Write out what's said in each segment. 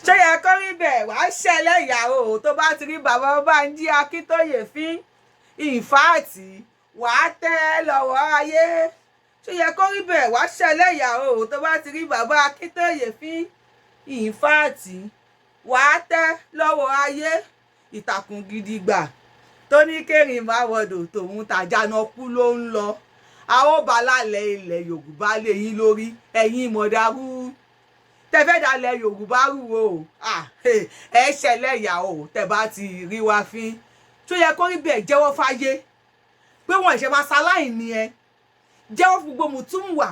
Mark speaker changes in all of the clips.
Speaker 1: Ṣé yẹ kó rí bẹ́ẹ̀? Wàá ṣẹlẹ̀ ìyàwó tó bá ti rí bàbá Bánjí Akíntóyè fín. In fact, wàá tẹ́ lọ́wọ́ ayé. Ṣé yẹ kó rí bẹ́ẹ̀? Wàá ṣẹlẹ̀ ìyàwó tó bá ti rí bàbá Akíntóyè fín. In fact, wàá tẹ́ lọ́wọ́ ayé. Ìtàkùn gidi gbà tó ní kérin máa wọdò, tòun tàjànàkú ló ń lọ. A ó balálẹ̀ ilẹ̀ Yorùbá lé yín lórí. Ẹ̀yin mọ̀dàrú tẹ́fẹ́ dalẹ̀ Yorùbá rú o, ẹ ṣẹlẹ̀ ìyàwó tẹ́ bá ti rí wa fín. Tó yẹ kó rí bẹ́ẹ̀? Jẹ́wọ́ fáyé pé wọ́n ìṣe máa ṣaláìní ẹ. Jẹ́wọ́ fún gbogbo mùtúmùwà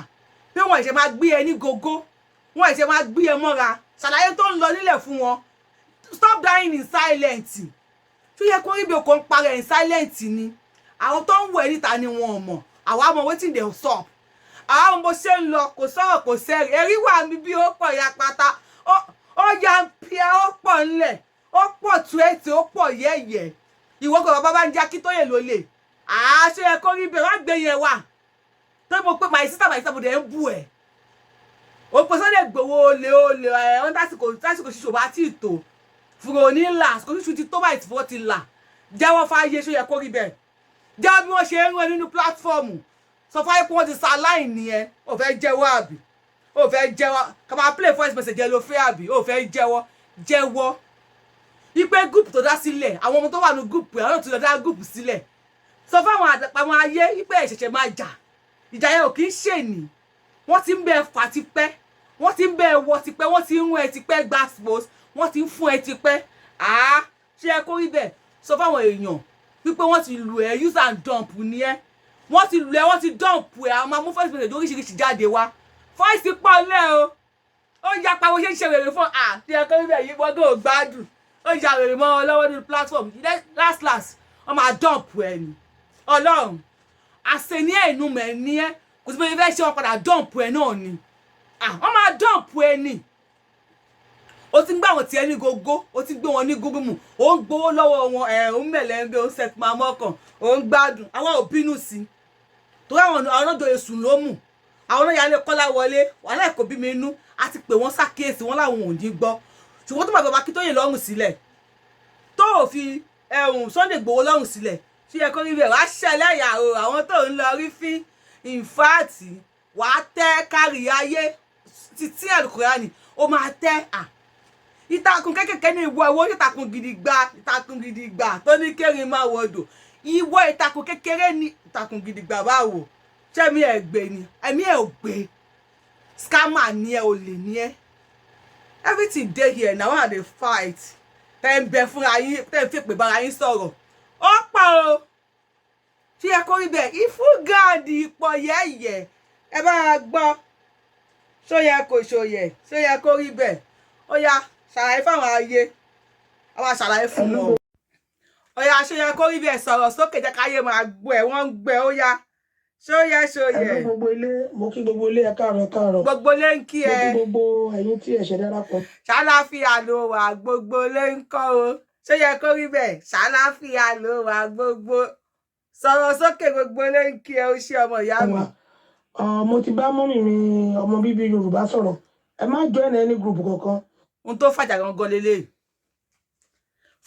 Speaker 1: pé wọ́n ìṣe máa gbé ẹ ní gógó, wọ́n ìṣe máa gbé ẹ mọ́ra. Ṣàlàyé tó ń lọ nílẹ̀ fún wọn. Stop dying in silence. Tó yẹ kó rí bí o kò ń parẹ́ in silent ni. Àwọn tó ń wọ̀ ẹ́ níta ni wọn ò mọ̀. Àwa mọ̀ wetin dey sup, àwọn bó ṣe ń lọ. Kò sọ̀rọ̀, kò sẹ́rì. Ẹ̀rí wà mí bí ó pọ̀ ya pátá, ó ya ń pia, ó pọ̀ ńlẹ̀, ó pọ̀ túẹ̀tì, ó pọ̀ yẹ̀yẹ̀. Ìwọ kò bàbá Bánjí Akíntóyè ló lè àṣẹ yẹ kó rí bẹ́ẹ̀. Wá gbé yẹn wà tó mo pé my sister, my sister, mo dẹ̀ ń bù ẹ̀. Ó pe Sunday Igboho olè, olè ẹ̀ wọ́n. Tásìkò ṣíṣò bá tí ì tó, fúru òní là. Àsìkò ṣíṣù ti tó báyìí, tí fọwọ́ ti là. Jẹ́wọ́ fáyé. Ṣó yẹ kó rí bẹ́ẹ̀? Jẹ́wọ́ bí wọ́n ṣe ń rán nínú platform. Sọ fáyé pé wọ́n ti sa aláìní ẹ. Ò fẹ́ jẹ́wọ́ àbí? Ò fẹ́ jẹ́wọ́? Ká máa play voice message ẹ ló fẹ́ àbí? Ò fẹ́ jẹ́wọ́? Jẹ́wọ́ ipe group tó dá sílẹ̀, àwọn ọmọ tó wà ní group ẹ̀, àwọn tó dá group sílẹ̀. Sọ fáwọn àwọn ayé ipe ẹ̀ ṣẹ̀ṣẹ̀ máa jà. Ìjà yẹn ò kì í ṣèní. Wọ́n ti ń bẹ fà tipẹ́, wọ́n ti ń bẹ wọ tipẹ́, wọ́n ti ń rún ẹ tipẹ́, gbàspos wọ́n ti ń fún ẹ tipẹ́. Àá ṣé ẹ kó rí bẹ́ẹ̀? Sọ fáwọn èèyàn wípé wọ́n ti lù ẹ́, use and dump ni ẹ́. Wọ́n ti lù ẹ́, wọ́n ti dump ẹ́. Àwọn máa mú voice message oríṣiríṣi jáde wá. Voice pọ̀ lẹ́ o. Ó ya pa bó ṣe ń ṣe wèrè fún à tí ẹ kó rí bẹ́ẹ̀ yìí. Wọ́n gbọ́ gbádùn. Ó ya wèrè mọ́ ọ lọ́wọ́ nínú platform. Last last, wọ́n máa dump ẹ ni. Ọlọ́run àṣẹ ní ẹ̀ inú mẹ́ ní ẹ́. Kò sí bóyá fẹ́ ṣe, wọn padà dump ẹ náà ni. Wọ́n máa dump ẹ ni. O ti ń gbé àwọn tiẹ̀ ní gógó, o ti ń gbé wọn ní gúrúmù, o ń gbowó lọ́wọ́ wọn. Ẹ̀ ń mẹ̀lẹ́ ń gbé, o ń set máa mọ́kàn, o ń gbádùn. Àwọn ò bínú sí i torí àwọn ọlọ́dọ̀ èṣù ló mú àwọn náà yálé kọ́lá wọlé. Wàhálà ẹ̀kọ́ bí mi inú. A ti pè wọ́n ṣàkíyèsí wọn, láwọn ò ní gbọ́. Ṣùgbọ́n tó bàbá Akíntóyè lọ́rùn sílẹ̀, tó ò fi ẹ̀hùn Sunday Igboho lọ́rùn sílẹ̀, ṣé ẹ kó rí bẹ́ẹ̀? Wàá ṣẹlẹ̀ ìyàwó àwọn tó ń lọ rí fín. In fact, wàá tẹ́ kárí ayé títí àlùkùránì. Ó máa tẹ́ à ìtàkùn kékèké ní ìwọ. Ìwọ ìtàkùn gidi gba, ìtàkùn gidi gbà tó ní kérin máa wọdò. Ìwọ ìtàkùn kékeré ní ìtàkùn gidi gbà. Báwo ṣẹ́mi ẹ̀ gbé ni? Ẹ̀mí ẹ̀ ò gbé. Scammer ni ẹ, olè ni ẹ. Everything dey here na. One dey fight, tẹ́ ń bẹ fúnra yín, tẹ́ ń fèpè bára yín sọ̀rọ̀. Ó pọ̀ o. Ṣé ẹ kó rí bẹ́ẹ̀? Ìfúgàdì pọ̀ yẹ́yẹ́. Ẹ bá a gbọ́. Ṣó yẹ kò ṣòyẹ? Ṣó yẹ kó rí bẹ́ẹ̀? Ó yá, ṣàlàyé fáwọn ayé. A máa ṣàlàyé fún wọn. Ó yá, ṣó yẹ kó rí bẹ́ẹ̀? Sọ̀rọ̀ sókè, jẹ́ káyé máa gbọ́ ẹ. Wọ́n ń gbẹ. Ó yá, ṣó yẹ, ṣó yẹ?
Speaker 2: Ẹ̀lú gbogbo ilé, mo kí gbogbo ilé. Ẹ káàárọ̀, ẹ káàárọ̀.
Speaker 1: Gbogbo lé ń kí
Speaker 2: Mo
Speaker 1: ẹ.
Speaker 2: kí gbogbo ẹ̀yin tí ẹ ṣẹ̀ darapọ̀.
Speaker 1: Ṣàlàáfíà ló wà? Gbogbo lé ń kọ́ o. Ṣó yẹ kó rí bẹ́ẹ̀? Ṣàlàáfíà ló wà? Gbogbo sọ̀rọ̀ sókè. Gbogbo lé ń kí ẹ. Ó ṣe, ọmọ ìyá mi.
Speaker 2: Wa mo ti bá mummy mi, ọmọ bíbí Yorùbá, sọ̀rọ̀. Ẹ má join any group kankan.
Speaker 1: Ohun tó fàjà gangan lélẹ̀,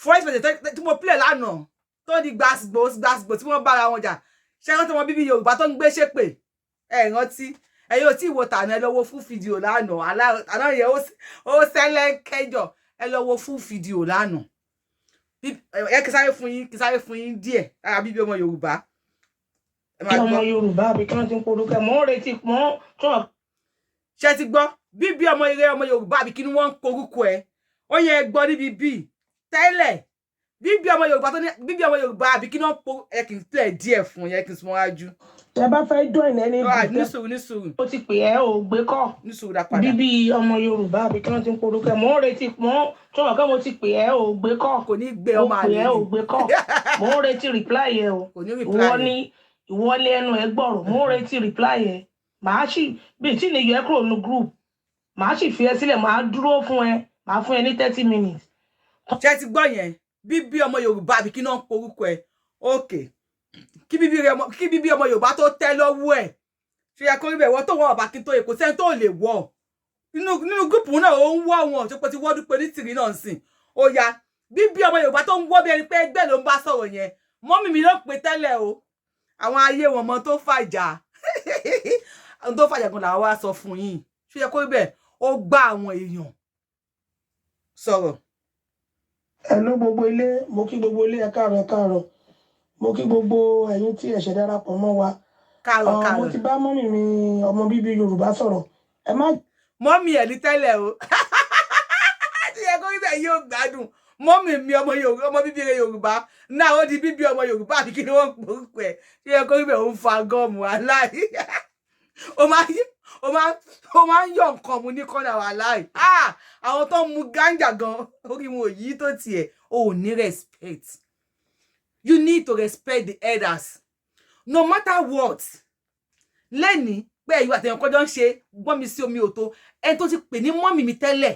Speaker 1: voice message tí mo play lánàá tó di gbàsgbò gbàsgbò tí wọ́n bára wọn jà. Ṣé rántí wọn bíbí Yorùbá tó ń gbé ṣépè? Ẹ rántí? Ẹ yóò tí ì wo tàná. Ẹ lọ wo full video lánàá. Àná yẹn ó ṣẹlẹ̀ kẹjọ. Ẹ lọ wo full video lánàá. Ẹ kí sáré fún yín, kí sáré fún yín díẹ̀ lára bíbí ọmọ Yorùbá. Ẹ máa
Speaker 2: Ọmọ
Speaker 1: gbọ́.
Speaker 2: Yorùbá àbí kí wọ́n ti ń porúkọ ẹ̀, mò ń retí mò ń tún.
Speaker 1: Ṣé ti gbọ́? Bíbí ọmọ ire, ọmọ Yorùbá àbí kí ni wọ́n ń korúkọ ẹ? Ó yẹ gbọ́ níbi bíi tẹ́lẹ̀, bíbí ọmọ Yorùbá tó ní bíbí ọmọ Yorùbá àbí kí ni wọ́n po. Ẹ kì í play díẹ̀ fún yẹn, kí n súnmọ́ wájú.
Speaker 2: Tẹ bá fẹ́ join any group,
Speaker 1: Ní sùúrù, ní sùúrù.
Speaker 2: Mo ti pè ẹ́, ò gbé kọ́.
Speaker 1: Ní sùúrù, dá padà.
Speaker 2: Bíbí ọmọ Yorùbá àbí kí wọ́n ti ń porúkọ ẹ̀, mò ń retí mò ń tún ọ̀kẹ́. Mo ti pè ẹ́, ò gbé kọ́.
Speaker 1: Kò ní gbé.
Speaker 2: Mo
Speaker 1: Ọmọ
Speaker 2: pè
Speaker 1: àlè
Speaker 2: ẹ́, ò
Speaker 1: ni.
Speaker 2: gbé kọ́. Mò ń retí reply ẹ o.
Speaker 1: Kò ní reply.
Speaker 2: Ìwọ ní, ìwọ ní ẹnu ẹ gbọ́rọ̀. Mò ń retí reply ẹ. Màá sì bíi tí ní yọ ẹ kúrò ní group, màá sì fi ẹ sílẹ̀, màá dúró fún ẹ, màá fún ẹ ní 30 minutes.
Speaker 1: Ṣé ti gbọ́ yẹn? Bíbí ọmọ Yorùbá àbí kí náà ń porúkọ ẹ? Òkè kí bíbí rẹ ọmọ, kí bíbí ọmọ Yorùbá tó tẹ́ lọ́wọ́ ẹ̀. Ṣe yẹ kó rí bẹ́ẹ̀? Wọ́n tó wọ ọba kí n tó yẹ, kò sẹ́ni tó lè wọ̀. Nínú group náà, ó ń wọ́ wọn tó pé ti wọ́dún pé ní tìrí náà ń sìn. Ó yá, bíbí ọmọ Yorùbá tó ń wọ́ bí ẹni pé ẹgbẹ́ ló ń bá sọ̀rọ̀ yẹn, mummy mi ló pè tẹ́lẹ̀ o. Àwọn ayé wọn mọ tó fàjà, àwọn tó fàjà gan làwọn wá sọ fún yín. Ṣó yẹ kó rí bẹ́ẹ̀? Ó gbá àwọn èèyàn sọ̀rọ̀.
Speaker 2: Hello gbogbo ilé, mo kí gbogbo ilé, ẹ káàárọ̀, ẹ káàárọ̀. Mo kí gbogbo ẹ̀yin tí ẹ ṣẹ̀ darapọ̀ mọ́ wa.
Speaker 1: Káàárọ̀.
Speaker 2: Mo
Speaker 1: Káàárọ̀.
Speaker 2: ti bá mummy mi, ọmọ bíbí Yorùbá sọ̀rọ̀. Ẹ má
Speaker 1: Mummy ẹ̀ ní tẹ́lẹ̀ o. Ṣó yẹ kó rí bẹ́ẹ̀? Yóò gbádùn mummy mi, ọmọ Yorùbá, ọmọ bíbí rẹ̀ Yorùbá náà, ó di bíbí ọmọ Yorùbá, àbí kí ni wọ́n ń porúkọ ẹ̀? Ṣó yẹ kó rí bẹ́ẹ̀? Ó ń fa gum aláì, ó máa ń yọ nǹkan mu ní kọ́nà wàláì. Ah, àwọn tó ń mu ganja gan orí wọn ò yí tó tiẹ̀. O ò ní respect. You need to respect the elders no matter what. Lẹ́ni pé ẹ̀yọ́ àtẹ̀yàn kọjọ́ ń ṣe gbọ́n mi sí omi òtó, ẹni tó ti pè ní mummy mi tẹ́lẹ̀,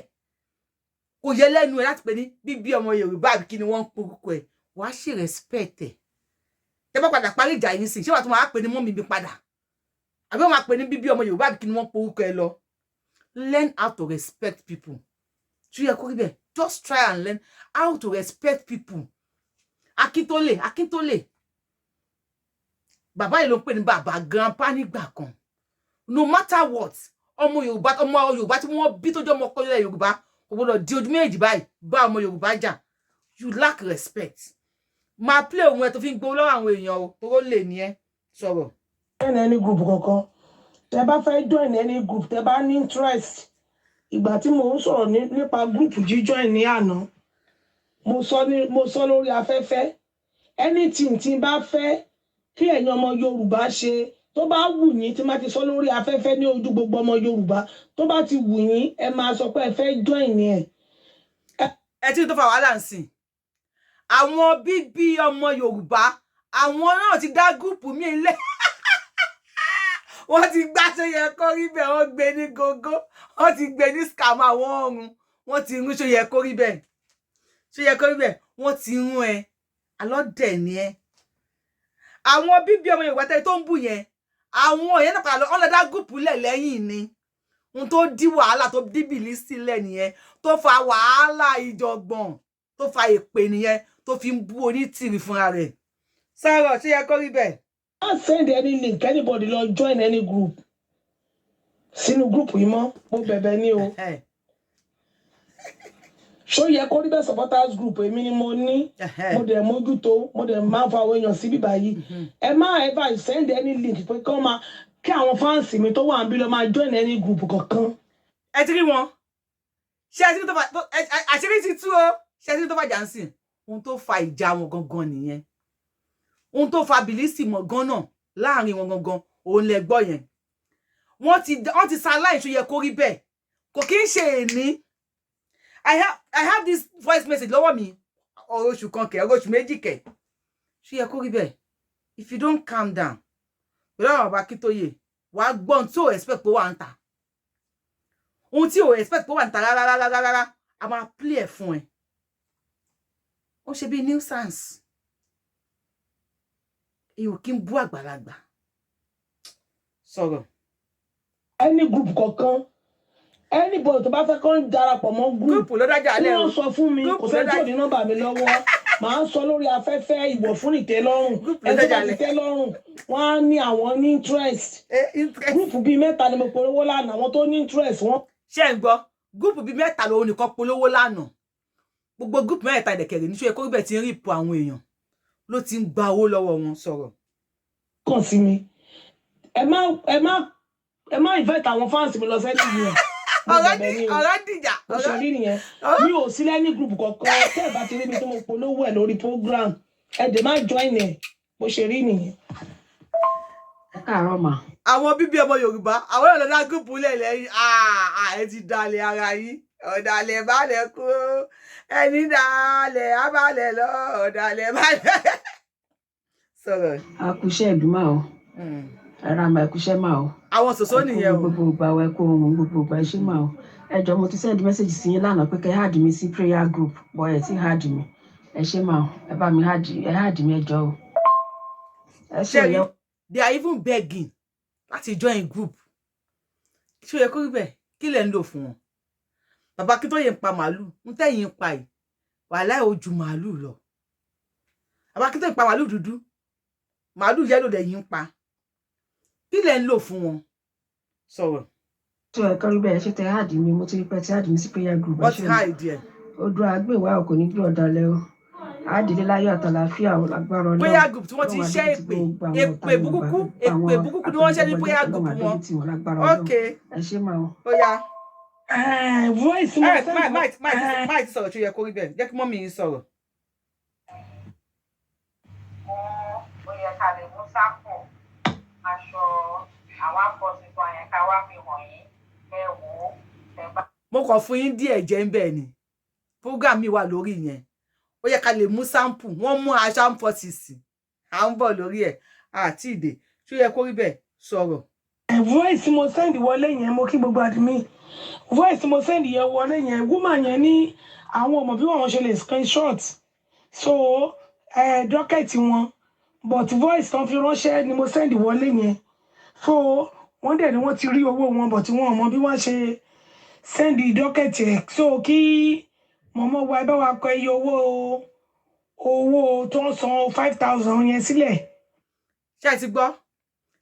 Speaker 1: kò yẹ lẹ́nu ẹ̀ láti pè ní bíbí ọmọ Yorùbá, àbí kí ni wọ́n ń porúkọ ẹ̀. Wàá ṣe respect ẹ̀. Tẹ́ bá padà parí ìjà yìí sìn, ṣé wàá tún máa pè ní mummy mi padà, àbí wọ́n máa pè ní bíbí ọmọ Yorùbá, àbí kí ni wọ́n porúkọ ẹ lọ? Learn how to respect people. Tí ó yẹ kó rí bẹ́ẹ̀, just try and learn how to respect people. Akíntólè, Akíntólè, bàbá yìí ló ń pè ní bàbá grandpa nígbà kan. No matter what, ọmọ Yorùbá, ọmọ Yorùbá tí wọ́n bí tó jẹ́ ọmọ ọkọ ilẹ̀ Yorùbá kò gbọdọ̀ di ojú méjì báyìí bá ọmọ Yorùbá jà. You lack respect. Máa play òun ẹ tó fi ń gbowó lọ́wọ́ àwọn èèyàn o, tó lè ní ẹ sọ̀rọ̀.
Speaker 2: Join any group kankan. Tẹ bá fẹ́ join any group, tẹ bá ní interest, ìgbà tí mo ń sọ̀rọ̀ nípa group jíjoin ní àná, mo sọ lórí afẹ́fẹ́, anything tí n bá fẹ́ kí ẹ̀yin ọmọ Yorùbá ṣe, tó bá wù yín, tí má ti sọ lórí afẹ́fẹ́ ní ojú gbogbo ọmọ Yorùbá, tó bá ti wù yín, ẹ máa sọ pé ẹ fẹ́ join ẹ̀.
Speaker 1: Ẹ tí tó fa wàhálà ń sìn, àwọn bíbí ọmọ Yorùbá, àwọn náà ti dá group míì lẹ̀, wọ́n ti gbá. Ṣe yẹ kó rí bẹ́ẹ̀? Wọ́n gbé ní gógó, wọ́n ti gbé ní scam. Àwọn ọ̀run wọ́n ti rún. Ṣe yẹ kó rí bẹ́ẹ̀? Ṣe yẹ kó rí bẹ́ẹ̀? Wọ́n ti rún ẹ alọ́dẹ̀ ni ẹ. Àwọn bíbí ọmọ Yorùbá tẹ́lẹ̀ tó ń bù yẹn, àwọn yẹn náà padà lọ, wọ́n lọ dá group lẹ̀ lẹ́yìn ni. Ohun tó dí wàhálà, tó dí bìlí sílẹ̀ nìyẹn, tó fa wàhálà ìjọ̀gbọ̀n, tó fa èpè nìyẹn, tó fi ń bú Onítìrì fúnra rẹ̀. Sọ̀rọ̀, ṣé yẹ kó rí bẹ́ẹ̀?
Speaker 2: Má send any link anybody lọ join any group sínú group yìí mọ́. Mo bẹ̀bẹ̀ ní o. Ṣó yẹ kó rí bẹ́ẹ̀? Supporters group, èmi ni mo ní, mo dẹ̀ mójútó, mo dẹ̀ máa ń fa àwọn èèyàn síbí báyìí. Ẹ má ever send any link pé kí wọ́n máa kí àwọn fans mi tó wà níbí lọ máa join any group kankan.
Speaker 1: Ẹ ti rí wọn. Ṣé ẹ ti rí tó fa àṣírí ti tú o? Ṣé ẹ ti rí tó fa jàǹsìn? Ohun tó fa ìjà wọn gangan nìyẹn. Ohun tó fa bìlísì mọ̀ gan náà láàrin wọn gangan òun lẹ gbọ́ yẹn. Wọ́n ti ṣaláì. Ṣó yẹ kó rí bẹ́ẹ̀? Kò kí ń ṣe èní. I have this voice message lọ́wọ́ mi, ọ̀rọ̀ oṣù kan kẹ̀, ọ̀rọ̀ oṣù 2 kẹ̀. Ṣó yẹ kó rí bẹ́ẹ̀? If you don't calm down pẹ̀lú àwọn bàbá Akíntóyè, wàá gbọ́n tí ò expect pé wà ń ta, ohun tí ò expect pé wà ń ta rárá rárá rárá, a máa play ẹ̀ fún ẹ. Ó ṣe bí nuisance. Èyí ò kí ń bú àgbàlagbà sọ̀rọ̀.
Speaker 2: Any group kankan, anybody tó bá fẹ́ kó ń darapọ̀ mọ́ group,
Speaker 1: group ló dájà
Speaker 2: kí
Speaker 1: lẹ́ o.
Speaker 2: Wọ́n sọ fún mi.
Speaker 1: Group
Speaker 2: Kò
Speaker 1: ló
Speaker 2: sẹ́ni tí ò
Speaker 1: dájà
Speaker 2: ní nọ́mbà mi lọ́wọ́. Màá sọ lórí afẹ́fẹ́, ìwọ̀ fún ìtẹ́lọ́rùn.
Speaker 1: Group ló
Speaker 2: Ẹni tó bá
Speaker 1: dájà
Speaker 2: ti
Speaker 1: lẹ̀.
Speaker 2: tẹ́ lọ́rùn, wọ́n á ní àwọn ní interest.
Speaker 1: Interest.
Speaker 2: Group bíi mẹ́ta ni mo polówó lánàá. Àwọn tó ní interest wọ́n
Speaker 1: Ṣé ń gbọ́? Group bíi mẹ́ta lòun nìkan polówó lánàá. Gbogbo group mẹ́ta ìdẹ̀kẹ̀rẹ̀ níṣó ẹ̀kọ́ bẹ̀ tí ń rí ipò àwọn èèyàn ló ti ń gba owó lọ́wọ́ wọn. Sọ̀rọ̀.
Speaker 2: Kàn sí mi. Ẹ má invite àwọn fans mi lọ sẹ́ni yìí. Mo
Speaker 1: Ọ̀rọ̀
Speaker 2: bẹ̀bẹ̀ ní o.
Speaker 1: Ọ̀rọ̀ dìjà.
Speaker 2: Bó
Speaker 1: Ọ̀rọ̀
Speaker 2: ṣe rí nìyẹn. Mi ò sí lẹ́ní group kankan. Tẹ́ ẹ bá ti rí mi tí mo polówó ẹ̀ lórí program, ẹ dẹ̀ má join ẹ̀. Bó ṣe rí nìyẹn.
Speaker 3: Ẹ káàárọ̀ mà.
Speaker 1: Àwọn bíbí ọmọ Yorùbá, àwọn náà lọ dá group lẹ̀ lẹ́yìn. Ah, ẹ ti dalẹ̀ ara yín. Ọ̀dàlẹ̀ balẹ̀ kú, ẹni dalẹ̀ abalẹ̀ lọ, ọ̀dàlẹ̀ balẹ̀. Sọ̀rọ̀.
Speaker 3: A kú iṣẹ́ ìlú mà o. Ara mà, ẹ kú iṣẹ́ mà o.
Speaker 1: Àwọn sòsó
Speaker 3: Ẹ kú
Speaker 1: nìyẹn o.
Speaker 3: Gbogbo ìgbà o, ẹ kú ohun gbogbo ìgbà, ẹ ṣé mà o. Ẹ jọ̀ọ́, mo ti send message sí yín lánàá pé kẹ́ add mi sí prayer group, but ẹ ti add mi. Ẹ ṣé mà o, ẹ bá mi add, ẹ add mi, ẹ jọ̀ọ́ o. Ẹ ṣé.
Speaker 1: Ṣẹ́rí
Speaker 3: ìyá.
Speaker 1: They are even begging láti join group. Ṣé ó yẹ kó rí bẹ́ẹ̀? Kí lẹ̀ ń lò fún wọn? Bàbá Akíntóyè ń pa màálù, ń tẹ̀yìn ń pa yìí, wàhálà ò ju màálù lọ. Bàbá Akíntóyè ń pa màálù dúdú, màálù yellow lẹ́yìn ń pa. Kí lẹ̀ ń lò fún wọn? Sọ̀rọ̀.
Speaker 3: Ṣé ẹ kọ́ rí bẹ́ẹ̀? Ṣé tẹ add mi? Mo ti rí pé ti add mi sí prayer group. Ẹ
Speaker 1: Wọ́n ti
Speaker 3: ṣé
Speaker 1: há
Speaker 3: o.
Speaker 1: ìdí ẹ̀.
Speaker 3: Odò àgbèwà ò kò ní gbé ọ̀dàlẹ̀ o. Àdìlé láyọ̀ àtàlàáfíà ò lágbára Ọlọ́run.
Speaker 1: Prayer group tí wọ́n ti
Speaker 3: Ọlọ́run
Speaker 1: ṣẹ́
Speaker 3: adójútì
Speaker 1: èpè,
Speaker 3: gbogbo àwọn ọ̀tá
Speaker 1: èpè
Speaker 3: Yorùbá,
Speaker 1: burúkú,
Speaker 3: gbogbo
Speaker 1: èpè
Speaker 3: àwọn
Speaker 1: burúkú ni wọ́n ṣẹ́ ní prayer
Speaker 3: àtẹnudẹ́gbẹ̀jẹ́.
Speaker 1: group
Speaker 3: Ọlọ́run
Speaker 1: wọn.
Speaker 3: adójútì wọn lágbára Ọlọ́run.
Speaker 1: Ok.
Speaker 3: Ẹ ṣé máa o.
Speaker 1: Ó yá.
Speaker 2: Voice mo
Speaker 1: ẹ
Speaker 2: send.
Speaker 1: Máì máì máì máì ti sọ̀rọ̀. Tó yẹ kó rí bẹ́ẹ̀, jẹ́ kí mummy yín sọ̀rọ̀.
Speaker 4: Ó yẹ ká lè mú sample aṣọ àwọn afọsìnkọ yẹn ká wá fi hàn yín, ẹ wò ó, ẹ bá.
Speaker 1: Mo kàn fún yín díẹ̀ jẹ́ ń bẹ́ẹ̀ ni, program mi wà lórí yẹn. Ó yẹ ká lè mú sample, wọ́n mú aṣọ armed forces, à ń bọ̀ lórí ẹ̀ àti ìdè. Tó yẹ kó rí bẹ́ẹ̀, sọ̀rọ̀.
Speaker 2: Voice mo send wọlé yẹn, mo kí gbogbo admin. Voice mo send yẹn wọlé yẹn, woman yẹn ní àwọn ọmọ bí wọn ṣe lè screenshot so docket wọn, but voice tán fi ránṣẹ́ ni mo send wọlé yẹn. So wọ́n dẹ̀ ni wọ́n ti rí owó wọn, but wọn ò mọ bí wọ́n ṣe send docket ẹ̀. So kí mọ̀mọ́ wa ẹ bá wa kọ iye owó tó ń san 5,000 yẹn sílẹ̀.
Speaker 1: Ṣé ẹ ti gbọ́?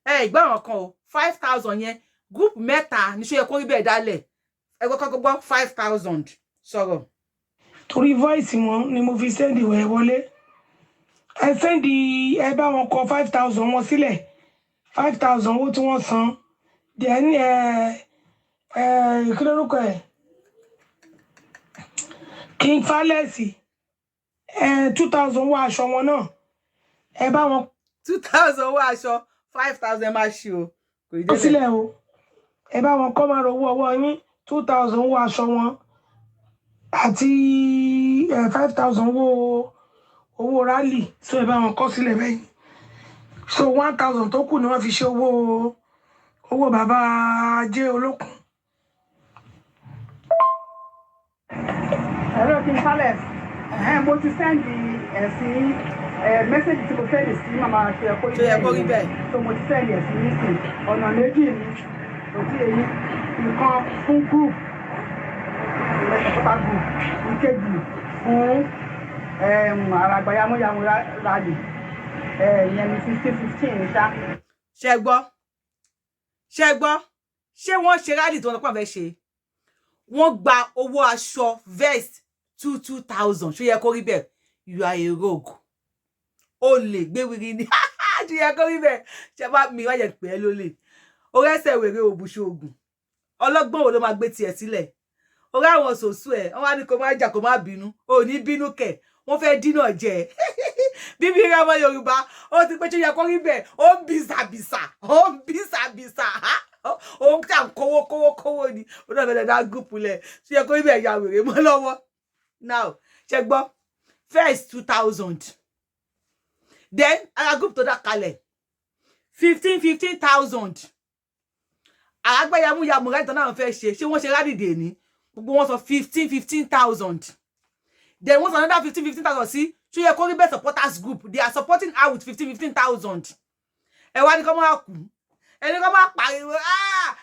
Speaker 1: Ẹ ìgbọ́ ọ̀ràn kan o. 5,000 yẹn, group mẹ́ta ní ṣó yẹ kó rí bẹ́ẹ̀ dálẹ̀. Ẹ gbọ́, kọ́kọ́ gbọ́ 5,000. Sọ̀rọ̀.
Speaker 2: Torí voice wọn ni mo fi send ìwẹ̀ wọlé. Ẹ send, ẹ bá wọn kọ 5,000 wọn sílẹ̀, 5,000 owó tí wọ́n san. Then ẹ kí lórúkọ ẹ, King Falesi, ẹ 2,000 owó aṣọ wọn náà, ẹ bá wọn
Speaker 1: 2,000 owó aṣọ, 5,000 máa ṣe o, kò ì
Speaker 2: kọ
Speaker 1: délẹ̀.
Speaker 2: Sílẹ̀ o. Ẹ bá wọn kọ́ máa ro owó ọwọ́ yín, 2,000 owó aṣọ wọn àti 5,000 owó rally. So ẹ bá wọn kọ sílẹ̀ bẹ́yìn. So 1,000 tó kù ni wọ́n fi ṣe owó bàbá ajé olókun.
Speaker 5: Hello, King Palace. Mo ti send ẹ̀ sí ẹ̀ message tí mo send sí màmá ṣe ẹ̀kọ́.
Speaker 1: Ṣé yẹ kó rí bẹ́ẹ̀?
Speaker 5: So mo ti send ẹ̀ sí nísìn. Ọ̀nà méjì ni kò sí èyí. Ìkan fún group, supporter group. Ìkejì fún àràgbà yamuyamu rally. Ìyẹn ni 15 15 ṣá.
Speaker 1: Ṣe gbọ́? Ṣe gbọ́? Ṣé wọ́n ṣe rally tí wọ́n lọ́pàá fẹ́ ṣe? Wọ́n gba owó aṣọ vest 2 2,000. Ṣó yẹ kó rí bẹ́ẹ̀? You are a rogue. O lè gbéwìrì ni. Ṣó yẹ kó rí bẹ́ẹ̀? Ṣe bá mi wáyẹ pé ẹ ló lè orí ẹsẹ̀ wèrè òbùṣoògùn ọlọ́gbọ́n wo ló máa gbé tiẹ̀ sílẹ̀ orí àwọn sòsú ẹ̀? Wọ́n wá ní kó má jà, kó má bínú, ò ní bínú kẹ̀. Wọ́n fẹ́ dínà jẹ bíbí rẹ. Ọmọ Yorùbá, ó ti pé ṣó yẹ kó rí bẹ́ẹ̀? Ó ń bìsàbìsà, ó ń bìsàbìsà, ó ń tà kówó kówó kówó ni. Ó náà fẹ́ẹ́ dá group lẹ̀. Ṣó yẹ kó rí bẹ́ẹ̀? Ya wèrè mọ́ lọ́wọ́ now. Ṣe gbọ́? First 2,000, then ara group tó dá kalẹ̀, 15 15,000. Àgbẹ̀yàmúyàmú rẹ̀ tán náà fẹ́ ṣe. Ṣé wọ́n ṣe rádìdè ní gbogbo wọn sọ 15 15,000? Then wọ́n sọ another 15 15,000 sí ṣó yẹ kó rí bẹ́ẹ̀ supporters group. They are supporting her with 15 15,000. Ẹ wá ní kọ́ máa kú, ẹni kọ́ máa pariwo,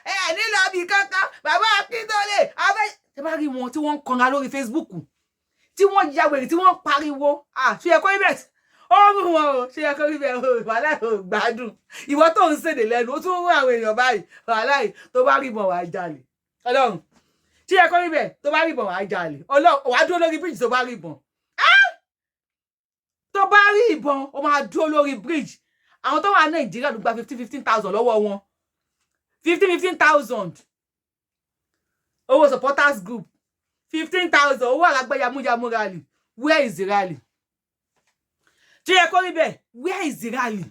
Speaker 1: ẹ nílò bí kankan. Bàbá Akíntólè abẹ́ ẹ bá rí wọn tí wọ́n ń kanra lórí Facebook, tí wọ́n ya wèrè, tí wọ́n ń pariwo. Ṣó yẹ kó rí bẹ́ẹ̀? Ó rún wọn o. Ṣé yẹ kó rí bẹ́ẹ̀ o? Wàhálà ò gbádùn. Ìwọ tó ń ṣèdè lẹ́nu, ó tún ń rún àwọn èèyàn báyìí. Wàhálà yìí, tó bá rí ìbọn, wàá jalè. Ọlọ́run, ṣé yẹ kó rí bẹ́ẹ̀? Tó bá rí ìbọn, wàá jalè. Ọlọ́run, wàá dúró lórí bridge. Tó bá rí ìbọn, tó bá rí ìbọn, ó máa dúró lórí bridge. Àwọn tó wà Nàìjíríà ló gba 15 15,000 lọ́wọ́ wọn, 15 15,000 owó supporters group, 15,000 owó àràgbá yamuyamu rally. Where is the rally? Tí yẹ kó rí bẹ́ẹ̀? Where is the rally?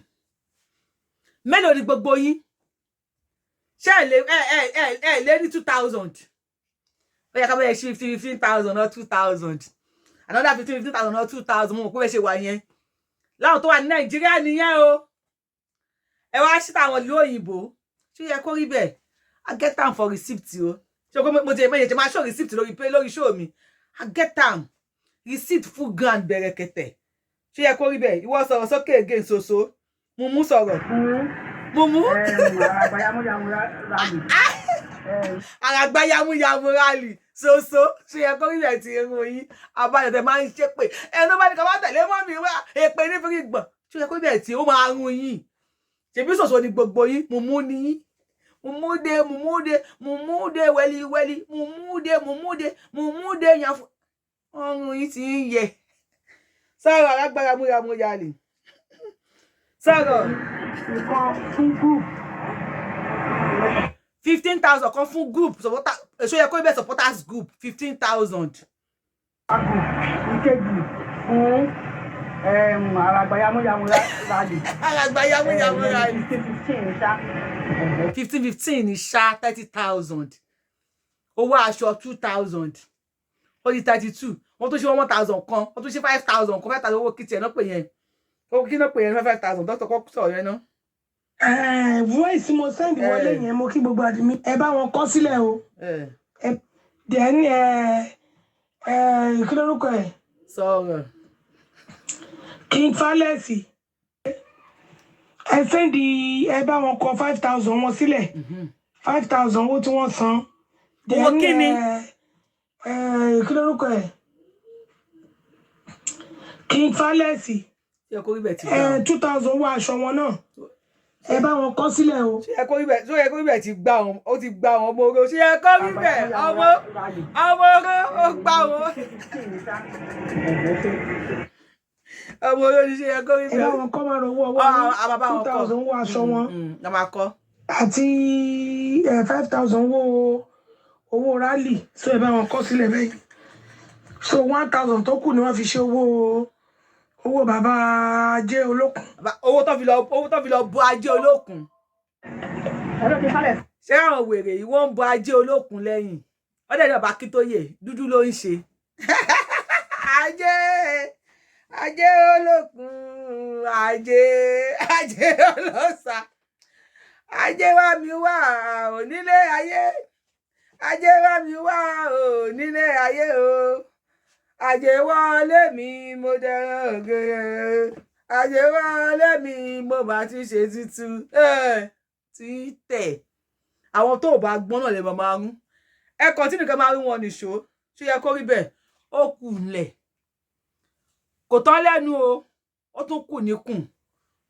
Speaker 1: Mélòó ni gbogbo yín? Ṣé ẹ lè ẹ lé ní 2,000? Ó yẹ ká bẹ́ẹ̀ ṣe 15 15,000 or 2,000, another 15 15,000 or 2,000. Mo mọ̀ pé bẹ́ẹ̀ ṣe wà yẹn láwọn tó wà ní Nàìjíríà nìyẹn o. Ẹ wá sí táwọn ìlú òyìnbó. Ṣé yẹ kó rí bẹ́ẹ̀? I get am for receipt o. Ṣé o mo ti mo yẹ máa show receipt lórí pé lórí show mi? I get am receipt full ground bẹ̀rẹ̀kẹ̀tẹ̀. Ṣé yẹ kó rí bẹ́ẹ̀? Ìwọ sọ̀rọ̀ sókè again. Soso mumu, sọ̀rọ̀ mumu.
Speaker 5: Àràgbà yamuyamu rally.
Speaker 1: Àràgbá yamuyamu rally ṣoṣo. Ṣe yẹ kó rí bẹ́ẹ̀ ti irun yín abájọ tẹ máa ń ṣépè ẹni tó bá ní ká má tẹ̀lé mọ́ mi wá, èpè ní fírí gbọ̀n. Ṣe yẹ kó rí bẹ́ẹ̀ tí ó máa rún yín? Ṣèbí ṣòṣò ni gbogbo yín. Mùmú ni yín, mùmúde, mùmúde, mùmúde, wẹ́líwẹ́lí, mùmúde, mùmúde, mùmúde yàn fún ọrùn yín ti ń yẹ. Sọ̀rọ̀, àràgbá yamuyamu rally, sọ̀rọ̀.
Speaker 5: Ìkan fún group.
Speaker 1: 15,000 kan fún group supporter. Èso yẹ kó rí bẹ́ẹ̀, supporters group, 15,000.
Speaker 5: Group ìkejì fún àràgbá yamuyamu rally.
Speaker 1: Àràgbá yamuyamu rally.
Speaker 5: 15 15 ṣá.
Speaker 1: 15 15 ní ṣá, 30,000. Owó aṣọ 2,000, ó di 32. Wọ́n tún ṣe 1,000 kan, wọ́n tún ṣe 5,000 kan. 5,000 owó kìtì ẹ̀ náà pè yẹn, owó kí náà pè yẹn, 5,000. Dókítà kọ́ sọ̀rọ̀ yẹn náà.
Speaker 2: Voice mo send wọlé yẹn, mo kí gbogbo admin, ẹ bá wọn kọ sílẹ̀ o. Then kí lórúkọ ẹ?
Speaker 1: Sọ̀rọ̀.
Speaker 2: King Falẹ́sì, ẹ send, ẹ bá wọn kọ 5,000 wọn sílẹ̀, 5,000 owó tí wọ́n san.
Speaker 1: Owó
Speaker 2: Then,
Speaker 1: kíni?
Speaker 2: Kí lórúkọ ẹ? King Falẹ́sì.
Speaker 1: Ṣé ẹ kó rí bẹ́ẹ̀ ti gbà wọn?
Speaker 2: 2,000 owó aṣọ wọn náà, ẹ bá wọn kọ sílẹ̀ o.
Speaker 1: Ṣé ẹ kó rí bẹ́ẹ̀? Ṣé ẹ kó rí bẹ́ẹ̀ ti gbà wọn? Ó ti gbà wọn ọmọ oró. Ṣé ẹ kó rí bẹ́ẹ̀, ọmọ ọmọ oró, ó gbà wọn ọmọ oró ni. Ṣé ẹ kó rí
Speaker 2: Ẹ bá
Speaker 1: bẹ́ẹ̀?
Speaker 2: wọn kọ́ máa rọ owó ọwọ́
Speaker 1: Ọ, a máa bá
Speaker 2: two
Speaker 1: wọn kọ.
Speaker 2: thousand owó aṣọ wọn
Speaker 1: A máa kọ.
Speaker 2: àti 5,000 owó rally. So ẹ bá wọn kọ sílẹ̀ bẹ́ẹ̀. So 1,000 tó kù ni wọ́n fi ṣe owó bàbá ajé olókun.
Speaker 1: Owó tó fi lọ bọ ajé olókun.
Speaker 5: Hello, King Falẹ́sì.
Speaker 1: Ṣé àwọn wèrè yìí, wọ́n ń bọ ajé olókun lẹ́yìn? Wọ́n dẹ̀ ní bàbá Akíntóyè dúdú ló ń ṣe ajé, ajé olókun, ajé, ajé ọlọ́sà, ajé wá mi wá onílé ayé, ajé wá mi wá onílé ayé o, ajé wọlé mi, mo dẹran ògèrè, ajé wọlé mi, mo bá ti ṣe tuntun tí tẹ̀. Àwọn tó ò bá gbọ́n náà lè máa rún ẹ continue kẹ́ máa rún wọn nìṣó. Ṣó yẹ kó rí bẹ́ẹ̀? Ó kù ńlẹ̀, kò tán lẹ́nu o, ó tún kù níkùn.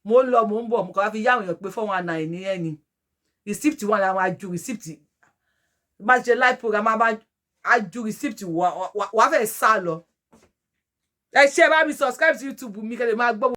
Speaker 1: Mo ń lọ, mo ń bọ̀, mo kàn wá fi yá àwọn èèyàn pé 419 ní ẹni receipt wà láwọn ajú receipt. Bá ṣe live program, a máa ajú receipt wà, wà fẹ́ sá lọ. Ẹ ṣe bá mi subscribe sí YouTube mi kẹ́ lè máa gbọ́.